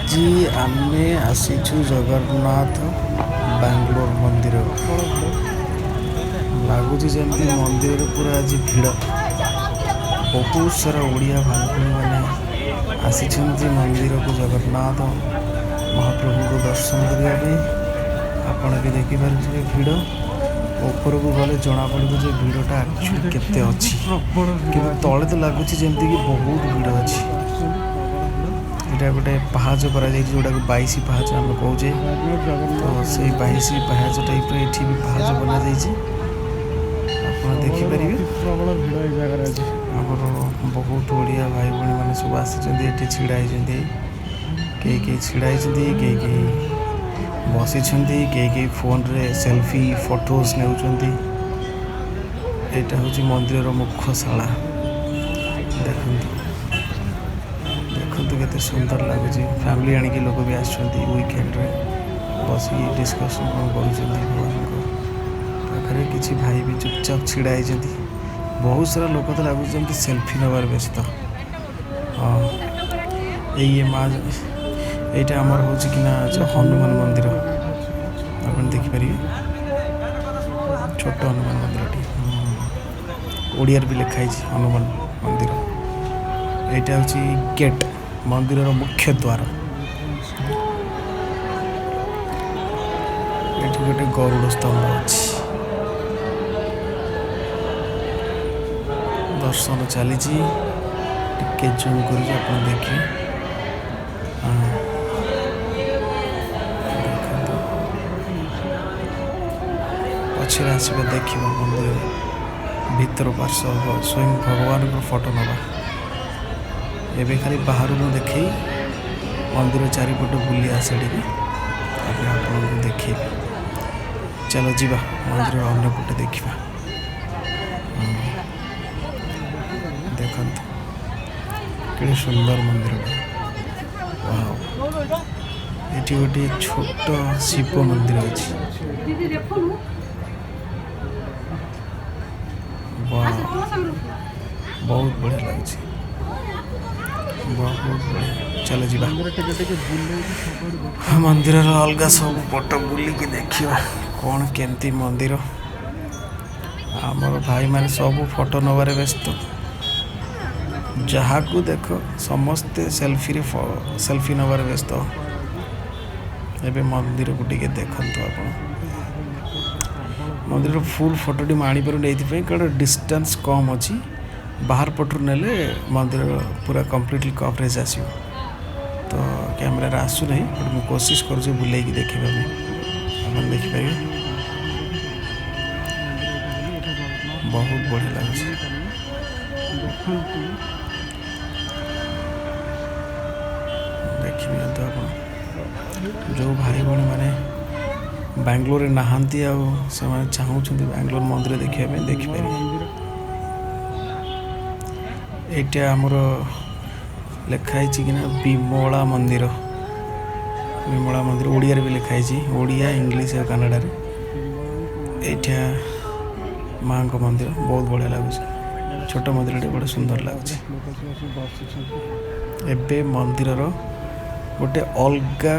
ଆଜି ଆମେ ଆସିଛୁ ଜଗନ୍ନାଥ ବାଙ୍ଗଲୋର ମନ୍ଦିର। ଲାଗୁଛି ଯେମିତି ମନ୍ଦିରରେ ପୁରା ଆଜି ଭିଡ଼। ବହୁତ ସାରା ଓଡ଼ିଆ ଭାଇ ଭଉଣୀମାନେ ଆସିଛନ୍ତି ମନ୍ଦିରକୁ ଜଗନ୍ନାଥ ମହାପ୍ରଭୁଙ୍କୁ ଦର୍ଶନ କରିବା ପାଇଁ। ଆପଣ ବି ଦେଖିପାରୁଥିବେ ଭିଡ଼। ଉପରକୁ ଗଲେ ଜଣାପଡ଼ିବ ଯେ ଭିଡ଼ଟା ଆକ୍ଚୁଆଲି କେତେ ଅଛି, କିନ୍ତୁ ତଳେ ତ ଲାଗୁଛି ଯେମିତିକି ବହୁତ ଭିଡ଼ ଅଛି। ଏଇଟା ଗୋଟେ ପାହାଚ କରାଯାଇଛି, ଯେଉଁଟାକୁ 22 ପାହାଚ ଆମେ କହୁଛେ। ତ ସେଇ 22 ପାହାଚ ଟାଇପ୍ର ଏଠି ବି ପାହାଚ ବନାଯାଇଛି, ଆପଣ ଦେଖିପାରିବେ। ପ୍ରବଳ ଭିଡ଼ ଏଇ ଜାଗାରେ ଆଜି। ଆମର ବହୁତ ଓଡ଼ିଆ ଭାଇ ଭଉଣୀମାନେ ସବୁ ଆସିଛନ୍ତି, ଏଠି ଛିଡ଼ା ହେଇଛନ୍ତି। କେହି କେହି ଛିଡ଼ା ହେଇଛନ୍ତି, କେହି କେହି ବସିଛନ୍ତି, କେହି କେହି ଫୋନରେ ସେଲଫି ଫଟୋଜ ନେଉଛନ୍ତି। ଏଇଟା ହେଉଛି ମନ୍ଦିରର ମୁଖ୍ୟଶାଳା। ଦେଖନ୍ତୁ ଦେଖନ୍ତୁ କେତେ ସୁନ୍ଦର ଲାଗୁଛି। ଫ୍ୟାମିଲି ଆଣିକି ଲୋକ ବି ଆସିଛନ୍ତି, ୱିକେଣ୍ଡରେ ବସିକି ଡିସ୍କସନ୍ କ'ଣ କରୁଛନ୍ତି ଭଗବାନଙ୍କ ପାଖରେ। କିଛି ଭାଇ ବି ଚୁପଚାପ ଛିଡ଼ା ହେଇଛନ୍ତି। ବହୁତ ସାରା ଲୋକ ତ ଲାଗୁଛି ଯେମିତି ସେଲଫି ନେବାରେ ବ୍ୟସ୍ତ। ହଁ, ଏଇ ମା, ଏଇଟା ଆମର ହେଉଛି କି ନା ହନୁମାନ ମନ୍ଦିର, ଆପଣ ଦେଖିପାରିବେ ଛୋଟ ହନୁମାନ ମନ୍ଦିରଟି। ଓଡ଼ିଆରେ ବି ଲେଖା ହେଇଛି ହନୁମାନ ମନ୍ଦିର। ଏଇଟା ହେଉଛି ଗେଟ୍, ମନ୍ଦିରର ମୁଖ୍ୟ ଦ୍ୱାର। ଏଠି ଗୋଟେ ଗରୁଡ଼ ସ୍ତମ୍ଭ ଅଛି। ଦର୍ଶନ ଚାଲିଛି, ଟିକେ ଜୁମ୍ କରୁଛି, ଆପଣ ଦେଖିବେ। ହଁ, ଦେଖନ୍ତୁ, ପଛରେ ଆସିବା, ଦେଖିବା ମନ୍ଦିର ଭିତର ପାର୍ଶ୍ୱ, ସ୍ୱୟଂ ଭଗବାନଙ୍କର ଫଟୋ ନେବା। ଏବେ ଖାଲି ବାହାରୁ ମୁଁ ଦେଖେଇ ମନ୍ଦିର ଚାରିପଟ ବୁଲି ଆସେ ଟିକେ, ତାପରେ ଆପଣଙ୍କୁ ଦେଖେଇବି। ଚାଲ ଯିବା ମନ୍ଦିରର ଅନ୍ୟ ପଟେ ଦେଖିବା। ଦେଖନ୍ତୁ କେଡ଼େ ସୁନ୍ଦର ମନ୍ଦିରଟା। ୱାଓ! ଏଠି ଗୋଟିଏ ଛୋଟ ଶିବ ମନ୍ଦିର ଅଛି। ୱାଓ, ବହୁତ ବଢ଼ିଆ ଲାଗୁଛି, ବହୁତ ବଢ଼ିଆ। ଚାଲ ଯିବା ମନ୍ଦିର ଟିକେ ଟିକେ ବୁଲେଇକି ସବୁଆଡ଼େ ଦେଖ। ମନ୍ଦିରର ଅଲଗା ସବୁ ପଟ ବୁଲିକି ଦେଖିବା କ'ଣ କେମିତି ମନ୍ଦିର। ଆମର ଭାଇମାନେ ସବୁ ଫଟୋ ନେବାରେ ବ୍ୟସ୍ତ। ଯାହାକୁ ଦେଖ ସମସ୍ତେ ସେଲଫିରେ ସେଲଫି ନେବାରେ ବ୍ୟସ୍ତ। ଏବେ ମନ୍ଦିରକୁ ଟିକେ ଦେଖନ୍ତୁ ଆପଣ। ମନ୍ଦିରର ଫୁଲ୍ ଫଟୋଟି ମୁଁ ଆଣିପାରୁନି ଏଇଥିପାଇଁ, କାରଣ ଡିଷ୍ଟାନ୍ସ କମ୍ ଅଛି। ବାହାର ପଟରୁ ନେଲେ ମନ୍ଦିରର ପୁରା କମ୍ପ୍ଲିଟଲି କଭରେଜ୍ ଆସିବ। ତ କ୍ୟାମେରାରେ ଆସୁନାହିଁ, ବଟ୍ ମୁଁ କୋସିସ୍ କରୁଛି ବୁଲେଇକି ଦେଖିବା ପାଇଁ। ଆପଣ ଦେଖିପାରିବେ, ବହୁତ ବଢ଼ିଆ ଲାଗୁଛି। ଦେଖନ୍ତୁ। ଦେଖିନିଅନ୍ତୁ ଆପଣ। ଯେଉଁ ଭାଇ ଭଉଣୀମାନେ ବାଙ୍ଗଲୋରରେ ନାହାନ୍ତି ଆଉ ସେମାନେ ଚାହୁଁଛନ୍ତି ବାଙ୍ଗଲୋର ମନ୍ଦିର ଦେଖିବା ପାଇଁ, ଦେଖିପାରିବେ। ମନ୍ଦିର। ଏଇଟା ଆମର ଲେଖା ହେଇଛି କି ନା ବିମଳା ମନ୍ଦିର। ବିମଳା ମନ୍ଦିର ଓଡ଼ିଆରେ ବି ଲେଖା ହେଇଛି, ଓଡ଼ିଆ, ଇଂଲିଶ ଆଉ କାନାଡ଼ାରେ। ଏଇଟା ମାଆଙ୍କ ମନ୍ଦିର, ବହୁତ ବଢ଼ିଆ ଲାଗୁଛି। ଛୋଟ ମନ୍ଦିରଟି ବଡ଼ ସୁନ୍ଦର ଲାଗୁଛି। ଲୋକ ସବୁ ଆସି ବସିଛନ୍ତି। ଏବେ ମନ୍ଦିରର ଗୋଟେ ଅଲଗା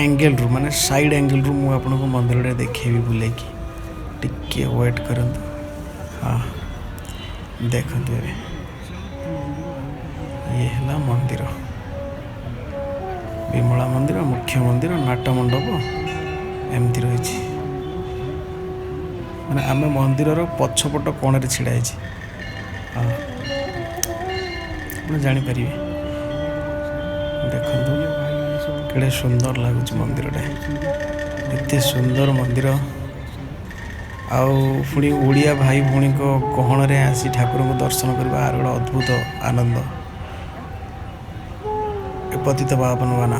ଆଙ୍ଗେଲରୁ, ମାନେ ସାଇଡ଼୍ ଆଙ୍ଗେଲରୁ ମୁଁ ଆପଣଙ୍କୁ ମନ୍ଦିରଟା ଦେଖେଇବି ବୁଲେଇକି। ଟିକେ ୱେଟ୍ କରନ୍ତୁ। ହଁ, ଦେଖନ୍ତୁ ଏବେ ଇଏ ହେଲା ମନ୍ଦିର, ବିମଳା ମନ୍ଦିର, ମୁଖ୍ୟ ମନ୍ଦିର, ନାଟ ମଣ୍ଡପ ଏମିତି ରହିଛି। ମାନେ ଆମେ ମନ୍ଦିରର ପଛପଟ କୋଣରେ ଛିଡ଼ା ହେଇଛି। ହଁ, ଆପଣ ଜାଣିପାରିବେ। ଦେଖନ୍ତୁ ଭାଇମାନେ ସବୁ କେଡ଼େ ସୁନ୍ଦର ଲାଗୁଛି ମନ୍ଦିରଟା, ଏତେ ସୁନ୍ଦର ମନ୍ଦିର। ଆଉ ପୁଣି ଓଡ଼ିଆ ଭାଇ ଭଉଣୀଙ୍କ ଗହଣରେ ଆସି ଠାକୁରଙ୍କୁ ଦର୍ଶନ କରିବା ଆର ଗୋଟେ ଅଦ୍ଭୁତ ଆନନ୍ଦ। ଏ ପତିତ ପାବନ ବାନା,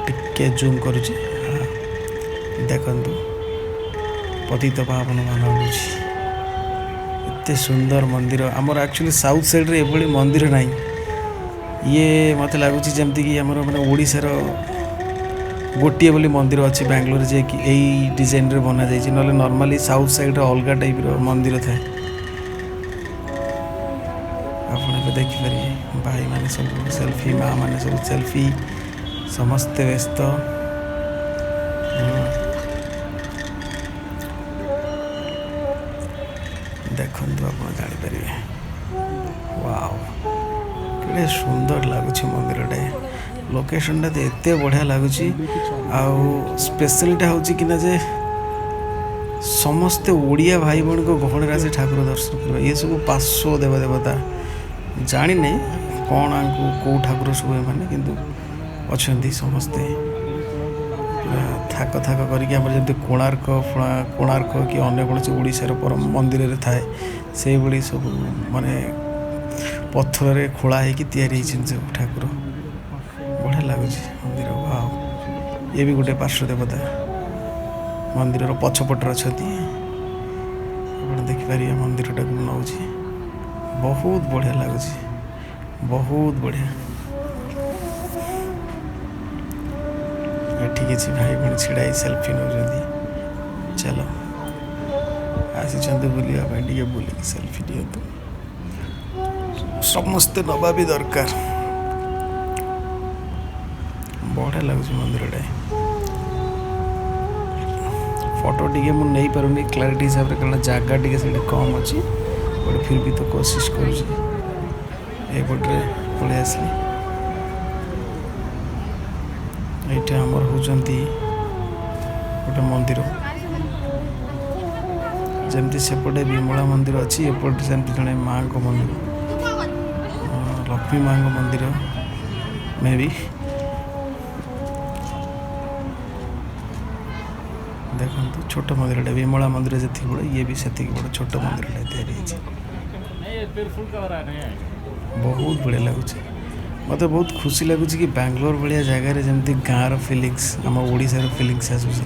ଟିକେ ଜୁମ୍ କରୁଛି। ହଁ, ଦେଖନ୍ତୁ ପତିତ ପାବନ ବାନା ଉଡୁଛି। ଏତେ ସୁନ୍ଦର ମନ୍ଦିର। ଆମର ଆକ୍ଚୁଆଲି ସାଉଥ୍ ସାଇଡ଼୍ରେ ଏଭଳି ମନ୍ଦିର ନାହିଁ। ଇଏ ମୋତେ ଲାଗୁଛି ଯେମିତିକି ଆମର ମାନେ ଓଡ଼ିଶାର ଗୋଟିଏ ବୋଲି ମନ୍ଦିର ଅଛି ବାଙ୍ଗଲୋରରେ, ଯିଏକି ଏଇ ଡିଜାଇନରେ ବନାଯାଇଛି। ନହେଲେ ନର୍ମାଲି ସାଉଥ୍ ସାଇଡ଼୍ର ଅଲଗା ଟାଇପ୍ର ମନ୍ଦିର ଥାଏ। ଆପଣ ଏବେ ଦେଖିପାରିବେ ଭାଇମାନେ ସବୁ ସେଲ୍ଫି, ମା ମାନେ ସବୁ ସେଲ୍ଫି, ସମସ୍ତେ ବ୍ୟସ୍ତ। ଦେଖନ୍ତୁ ଆପଣ ଜାଣିପାରିବେ। ୱାଓ, କେଡ଼େ ସୁନ୍ଦର ଲାଗୁଛି ମନ୍ଦିରଟେ। ଲୋକେସନଟା ତ ଏତେ ବଢ଼ିଆ ଲାଗୁଛି। ଆଉ ସ୍ପେଶାଲିଟା ହେଉଛି କିନା ଯେ ସମସ୍ତେ ଓଡ଼ିଆ ଭାଇ ଭଉଣୀଙ୍କ ଗହଣରେ ଆସି ଠାକୁର ଦର୍ଶନ କରିବା। ଇଏ ସବୁ ପାର୍ଶ୍ୱ ଦେବଦେବତା, ଜାଣିନି କ'ଣ ଆଙ୍କୁ କେଉଁ ଠାକୁର ସବୁ ଏମାନେ, କିନ୍ତୁ ଅଛନ୍ତି ସମସ୍ତେ ପୁରା ଥାକ ଥାକ କରିକି। ଆମର ଯେମିତି କୋଣାର୍କ କୋଣାର୍କ କି ଅନ୍ୟ କୌଣସି ଓଡ଼ିଶାର ପରମ ମନ୍ଦିରରେ ଥାଏ, ସେଇଭଳି ସବୁ ମାନେ ପଥରରେ ଖୋଳା ହେଇକି ତିଆରି ହେଇଛନ୍ତି ସବୁ ଠାକୁର। ବଢ଼ିଆ ଲାଗୁଛି ମନ୍ଦିର। ଆଉ ଇଏ ବି ଗୋଟେ ପାର୍ଶ୍ୱ ଦେବତା, ମନ୍ଦିରର ପଛପଟରେ ଅଛନ୍ତି। ଆପଣ ଦେଖିପାରିବେ ମନ୍ଦିରଟାକୁ ମୁଁ ନେଉଛି। ବହୁତ ବଢ଼ିଆ ଲାଗୁଛି, ବହୁତ ବଢ଼ିଆ। ଏଠି କିଛି ଭାଇ ଭଉଣୀ ଛିଡ଼ା ହେଇ ସେଲ୍ଫି ନେଉଛନ୍ତି। ଚାଲ, ଆସିଛନ୍ତି ବୁଲିବା ପାଇଁ, ଟିକେ ବୁଲିକି ସେଲ୍ଫି ନିଅନ୍ତୁ। ସମସ୍ତେ ନେବା ବି ଦରକାର। ବଢ଼ିଆ ଲାଗୁଛି ମନ୍ଦିରଟା। ଫଟୋ ଟିକେ ମୁଁ ନେଇପାରୁନି କ୍ଲାରିଟି ହିସାବରେ, କାରଣ ଜାଗା ଟିକେ ସେଇଠି କମ୍ ଅଛି। ବଟ୍ ଫିର୍ ବି ତ କୋସିସ୍ କରୁଛି। ଏପଟରେ ପଳେଇ ଆସିଲି। ଏଇଟା ଆମର ହେଉଛନ୍ତି ଗୋଟେ ମନ୍ଦିର। ଯେମିତି ସେପଟେ ବିମଳା ମନ୍ଦିର ଅଛି, ଏପଟେ ସେମିତି ଜଣେ ମାଆଙ୍କ ମନ୍ଦିର, ଲକ୍ଷ୍ମୀ ମାଆଙ୍କ ମନ୍ଦିର ମେ ବି। ଦେଖନ୍ତୁ ଛୋଟ ମନ୍ଦିରଟା, ବିମଳା ମନ୍ଦିର ଯେତିକି ବଡ଼, ଇଏ ବି ସେତିକି ବଡ଼ ଛୋଟ ମନ୍ଦିରଟା ତିଆରି ହେଇଛି। ବହୁତ ବଢ଼ିଆ ଲାଗୁଛି। ମୋତେ ବହୁତ ଖୁସି ଲାଗୁଛି କି ବାଙ୍ଗଲୋର ଭଳିଆ ଜାଗାରେ ଯେମିତି ଗାଁର ଫିଲିଙ୍ଗସ୍, ଆମ ଓଡ଼ିଶାର ଫିଲିଙ୍ଗସ୍ ଆସୁଛି।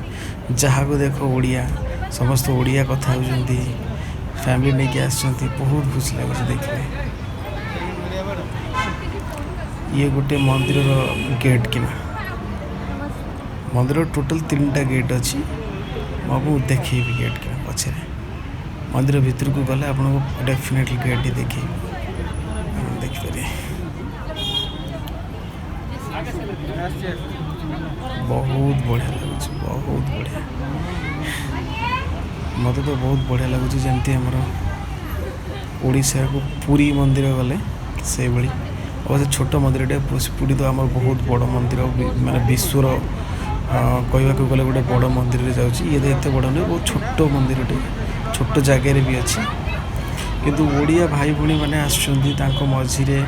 ଯାହାକୁ ଦେଖ ଓଡ଼ିଆ, ସମସ୍ତେ ଓଡ଼ିଆ କଥା ହେଉଛନ୍ତି, ଫ୍ୟାମିଲି ନେଇକି ଆସିଛନ୍ତି। ବହୁତ ଖୁସି ଲାଗୁଛି ଦେଖିଲେ। ଇଏ ଗୋଟେ ମନ୍ଦିରର ଗେଟ୍ କିନା। ମନ୍ଦିର ଟୋଟାଲ୍ 3ଟା ଗେଟ୍ ଅଛି। ମୁଁ ଆପଣଙ୍କୁ ଦେଖେଇବି ଗେଟ୍ କିନା ପଛରେ। ମନ୍ଦିର ଭିତରକୁ ଗଲେ ଆପଣଙ୍କୁ ଡେଫିନେଟଲି ଗେଟ୍ ଦେଖେଇବି, ଆପଣ ଦେଖିପାରିବେ। ବହୁତ ବଢ଼ିଆ ଲାଗୁଛି, ବହୁତ ବଢ଼ିଆ। ମୋତେ ତ ବହୁତ ବଢ଼ିଆ ଲାଗୁଛି। ଯେମିତି ଆମର ଓଡ଼ିଶାକୁ ପୁରୀ ମନ୍ଦିର ଗଲେ ସେଇଭଳି। ଅବଶ୍ୟ ଛୋଟ ମନ୍ଦିରଟେ, ପୁରୀ ତ ଆମର ବହୁତ ବଡ଼ ମନ୍ଦିର, ମାନେ ବିଶ୍ୱର କହିବାକୁ ଗଲେ ଗୋଟେ ବଡ଼ ମନ୍ଦିରରେ ଯାଉଛି। ଇଏ ତ ଏତେ ବଡ଼ ନୁହେଁ, ବହୁତ ଛୋଟ ମନ୍ଦିରଟେ, ଛୋଟ ଜାଗାରେ ବି ଅଛି। କିନ୍ତୁ ଓଡ଼ିଆ ଭାଇ ଭଉଣୀମାନେ ଆସୁଛନ୍ତି, ତାଙ୍କ ମଝିରେ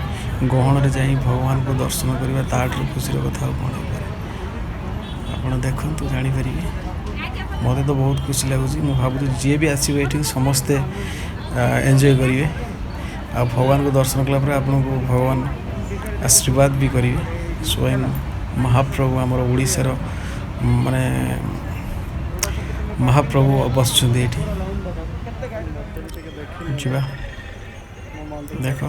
ଗହଣରେ ଯାଇ ଭଗବାନଙ୍କୁ ଦର୍ଶନ କରିବା, ତାଠାରୁ ଖୁସିର କଥା ଆଉ କ'ଣ ହେଇପାରେ। ଆପଣ ଦେଖନ୍ତୁ ଜାଣିପାରିବେ। ମୋତେ ତ ବହୁତ ଖୁସି ଲାଗୁଛି। ମୁଁ ଭାବୁଛି ଯିଏ ବି ଆସିବେ ଏଠିକି ସମସ୍ତେ ଏନ୍ଜୟ କରିବେ। ଆଉ ଭଗବାନଙ୍କୁ ଦର୍ଶନ କଲା ପରେ ଆପଣଙ୍କୁ ଭଗବାନ ଆଶୀର୍ବାଦ ବି କରିବେ। ସ୍ୱୟଂ ମହାପ୍ରଭୁ ଆମର ଓଡ଼ିଶାର ମାନେ ମହାପ୍ରଭୁ ବସିଛନ୍ତି ଏଇଠି। ଯିବା ଦେଖ,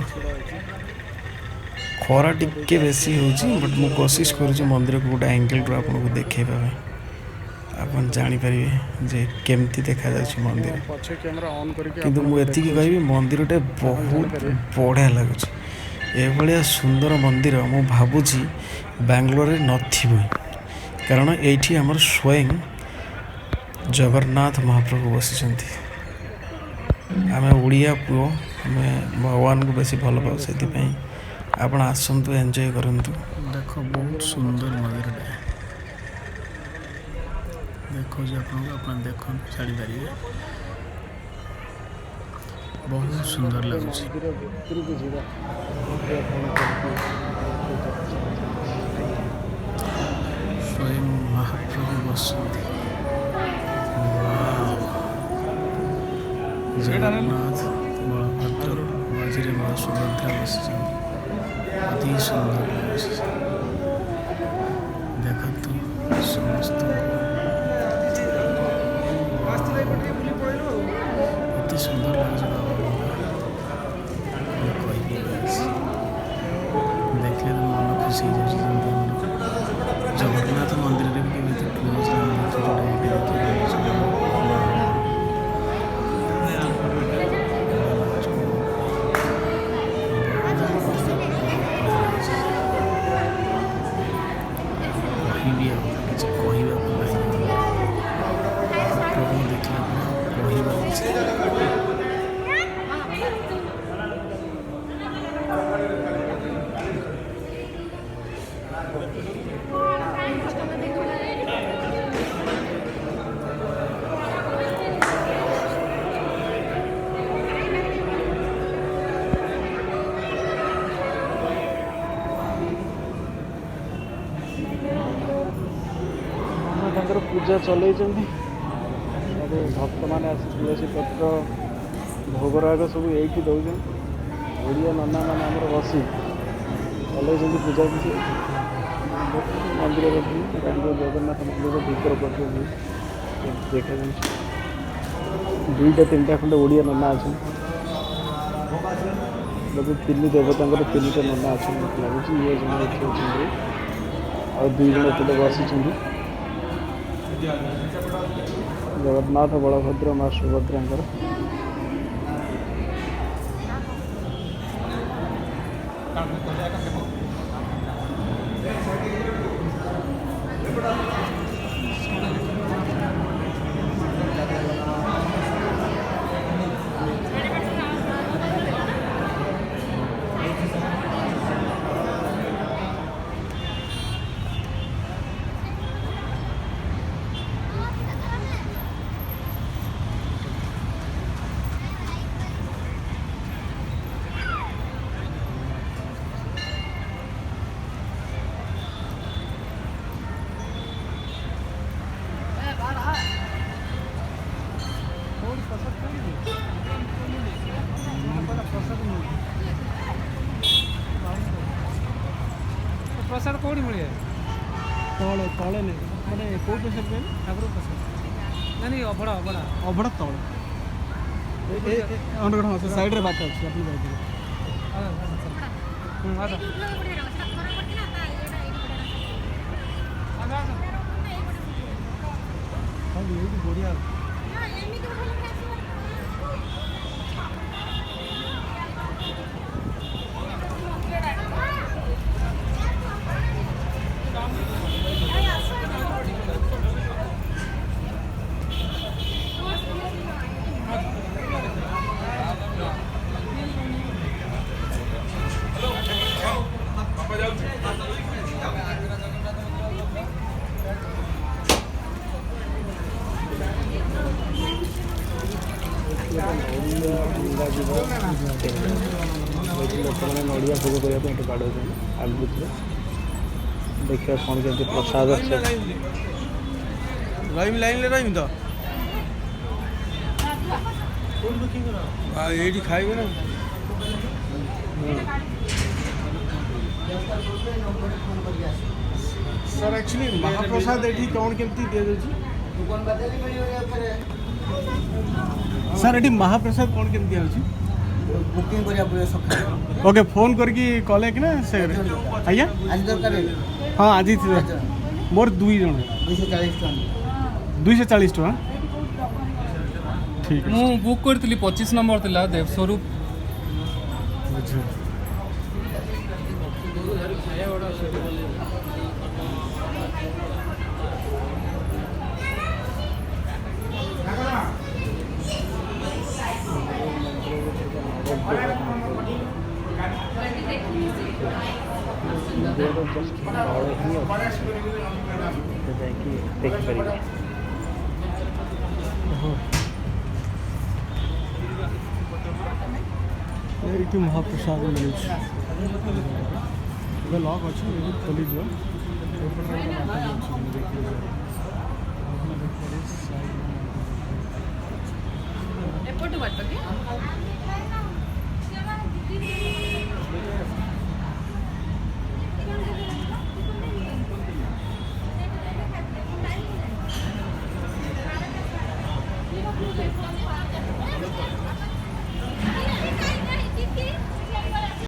ଖରା ଟିକେ ବେଶୀ ହେଉଛି, ବଟ୍ ମୁଁ କୋସିସ୍ କରୁଛି ମନ୍ଦିରକୁ ଗୋଟେ ଆଙ୍ଗେଲରୁ ଆପଣଙ୍କୁ ଦେଖେଇବା ପାଇଁ। ଆପଣ ଜାଣିପାରିବେ ଯେ କେମିତି ଦେଖାଯାଉଛି ମନ୍ଦିର। କିନ୍ତୁ ମୁଁ ଏତିକି କହିବି, ମନ୍ଦିରଟା ବହୁତ ବଢ଼ିଆ ଲାଗୁଛି। ଏଭଳିଆ ସୁନ୍ଦର ମନ୍ଦିର ମୁଁ ଭାବୁଛି ବାଙ୍ଗଲୋରରେ ନଥିବ, କାରଣ ଏଇଠି ଆମର ସ୍ୱୟଂ ଜଗନ୍ନାଥ ମହାପ୍ରଭୁ ବସିଛନ୍ତି। ଆମେ ଓଡ଼ିଆ ପୁଅ, ଆମେ ଭଗବାନଙ୍କୁ ବେଶୀ ଭଲ ପାଉ, ସେଥିପାଇଁ ଆପଣ ଆସନ୍ତୁ, ଏନ୍ଜୟ କରନ୍ତୁ। ଦେଖ ବହୁତ ସୁନ୍ଦର ମନ୍ଦିରଟା ଦେଖାଉଛି ଆପଣଙ୍କୁ, ଆପଣ ଦେଖନ୍ତୁ ଜାଣିପାରିବେ। ବହୁତ ସୁନ୍ଦର ଲାଗୁଛି। ସ୍ୱୟଂ ମହାପ୍ରଭୁ ବସନ୍ତି। ଜଗନ୍ନାଥ, ବଳଭଦ୍ର, ମଝିରେ ମା ସୁଭଦ୍ରା ବସିଛନ୍ତି। ଅତି ସୁନ୍ଦର ଲାଗୁଛି। ଦେଖନ୍ତୁ ସମସ୍ତଙ୍କୁ ଏତେ ସୁନ୍ଦର ଲାଗୁଛି। ବାବା କ'ଣ କହିବି, ଦେଖିଲେ ତ ମନ ଖୁସି ହେଇଯାଉଛି। ଯେମିତି ଆମର ଜଗନ୍ନାଥ ମନ୍ଦିରରେ ବି କେମିତି କ୍ଲୋଜ୍ ଯୋଉଟା ଏଇଠି ଦେଖିବାକୁ। କହିବି ଆଉ କିଛି କହିବାକୁ ନାହିଁ। ମହାପ୍ରଭୁଙ୍କୁ ଦେଖିଲା ପରେ ଆଉ କହିବାକୁ କିଛି ନାହିଁ। ନନା ତାଙ୍କର ପୂଜା ଚଲେଇଛନ୍ତି। ସବୁ ଭକ୍ତମାନେ ଆସି ତୁଳସୀ ପତ୍ର, ଭୋଗରାଗ ସବୁ ଏଇଠି ଦେଉଛନ୍ତି। ଓଡ଼ିଆ ନନାମାନେ ଆମର ବସି ଚଲେଇଛନ୍ତି ପୂଜା କିଛି। ଦେଖନ୍ତୁ ମନ୍ଦିରର ଭିଉ, ଏଇଟା ଆମର ଜଗନ୍ନାଥ ମନ୍ଦିର ଭିତର ପଟର ଭିଉ କେମିତି ଦେଖାଯାଉଛି। ଦୁଇଟା ତିନିଟା ଖଣ୍ଡେ ଓଡ଼ିଆ ନନା ଅଛନ୍ତି ବୋଧେ। ତିନି ଦେବତାଙ୍କର ତିନିଟା ନନା ଅଛନ୍ତି ମୋତେ ଲାଗୁଛି। ଇଏ ଜଣେ ଏଠି ଅଛନ୍ତି, ଆଉ ଦୁଇ ଜଣ ଏପଟେ ବସିଛନ୍ତି। ଜଗନ୍ନାଥ, ବଳଭଦ୍ର, ମା ସୁଭଦ୍ରାଙ୍କର। ପ୍ରସାଦ କୋଉଠି ମିଳିବ? ତଳେ ତଳେ ନେଇ ମାନେ କେଉଁ ପ୍ରସାଦ କହିଲେ? ଠାକୁର ପ୍ରସାଦ। ନାଇଁ ନାଇଁ, ଅଭଡ଼ା ଅଭଡ଼ା। ଅଭଡ଼ା ତଳେ ଅଣ୍ଡରଗ୍ରାଉଣ୍ଡ, ହଁ, ସେ ସାଇଡ଼୍ରେ ବାଟ ଅଛି, ଆପଣ ଯାଇପାରିବେ। ହୁଁ, ଆସ ଆସ। ହଁ, ଏଇଠି ବଢ଼ିଆ। ନଡ଼ିଆ ଭଙ୍ଗାଯିବ ଏଠି। ଲୋକମାନେ ନଡ଼ିଆ ଭୋଗ କରିବା ପାଇଁ ଏଠି ବାଡ଼ଉଛନ୍ତି। ଆଗକୁ ଯିବା, ଦେଖିବା କ'ଣ କେମିତି ପ୍ରସାଦ ଅଛି। ରହିମି, ଲାଇନ୍ରେ ରହିମି ତ। ଆଉ ଏଇଠି ଖାଇବେ ନା? ସାର୍, ଆକ୍ଚୁଆଲି ମହାପ୍ରସାଦ ଏଠି କ'ଣ କେମିତି ଦିଆଯାଉଛି? ସାର୍, ଏଠି ମହାପ୍ରସାଦ କ'ଣ କେମିତି ଦିଆଯାଉଛି? ବୁକିଂ କରିବାକୁ ପଡ଼ିବ ସକାଳେ। ଓକେ, ଫୋନ୍ କରିକି କଲେ କି ନା ସେ ଆଜ୍ଞା? ଆଜି ଦରକାର? ହଁ, ଆଜି ଥିଲା ମୋର ଦୁଇ ଜଣ। 240 ଟଙ୍କା। 240 ଟଙ୍କା, ଠିକ୍। ମୁଁ ବୁକ୍ କରିଥିଲି, 25 ନମ୍ବର ଥିଲା, ଦେବସ୍ୱରୂପ। ବୁଝିଲି। ମନ୍ଦିରର ଜଷ୍ଟ ତଳେ ହିଁ ଅଛି, ତ ଯାଇକି ଦେଖିପାରିବେ। ଓହୋ, ଏଇଠି ମହାପ୍ରସାଦ ମିଳୁଛି। ଏବେ ଲକ୍ ଅଛି, ଏବେ ଖୋଲିଯିବ। ଏପଟରେ ଗୋଟେ ବାଟ ବି ଅଛି ଦେଖିଲେ ଯିବ। ଆପଣ ଦେଖିପାରିବେ ସାଇ ଏପଟୁ ବାଟ କି?